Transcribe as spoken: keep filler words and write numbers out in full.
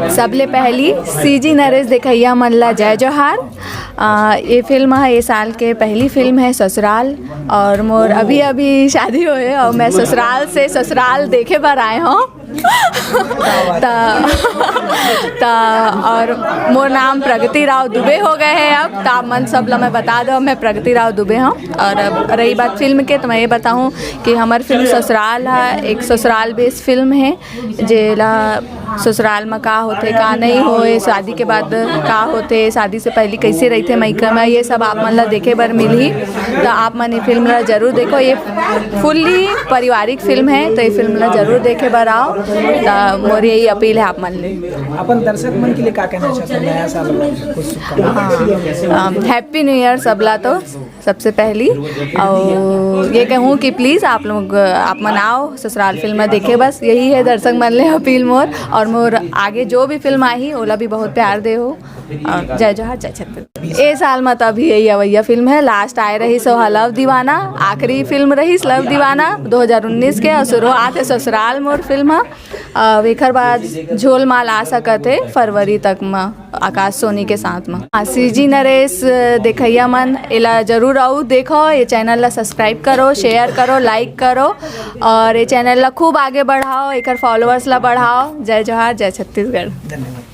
सबले पहली सीजी नरेश देखइया मन ला जय जोहार। आ, ये फिल्म ह ये साल के पहली फिल्म है ससुराल, और मोर अभी अभी शादी होए हे और मैं ससुराल से ससुराल देखे बर आए हूँ। त त और मोर नाम प्रगति राव दुबे हो गए है अब। त आप मन सब ला मैं बता दो, मैं प्रगति राव दुबे हूँ। और अब रही बात फिल्म के, तो मैं ये बताऊँ कि हमर फिल्म ससुराल है, एक ससुराल बेस्ड फिल्म है, जेला ससुराल में का होथे, का नहीं होए, शादी के बाद का होथे, शादी से पहले कैसे रहिथे मइका में, ये सब आप मन ला देखे बर मिलही। त आप मन ये फिल्म ला जरूर देखो, ये फुल्ली पारिवारिक फिल्म है, तो ये फिल्म ला जरूर देखे बर आओ। त मोर यही अपील है आप मन ले। अपन दर्शक मन के लिए का कहना चाहते हैं नया साल में कुछ शुभकामनाएं? हैप्पी न्यू ईयर सबला तो सबसे पहली। और ये कहूँ कि प्लीज आप लोग, आप मन आओ ससुराल फिल्म देखे, बस यही है दर्शक मन ले अपील मोर। और मोर आगे जो भी फिल्म आही, ओला भी बहुत प्यार दे हो। और जय जोहार, जय छत्तीसगढ़। ए साल में तो अभी यही अवैया फिल्म है, लास्ट आए रही सो हा लव दीवाना, आखिरी फिल्म रही लव दीवाना दो हज़ार उन्नीस के, और शुरुआत है ससुराल मोर फिल्म ह। अब एखर बाद झोल माल आ सकत है फरवरी तक में आकाश सोनी के साथ में। हाँ, सीजी नरेश देखइया मन, एला जरूर आओ देखो, ये चैनल ला सब्सक्राइब करो, शेयर करो, लाइक करो, और ये चैनल ला खूब आगे बढ़ाओ, एकर फॉलोअर्स ला बढ़ाओ। जय जोहार, जय छत्तीसगढ़। धन्यवाद।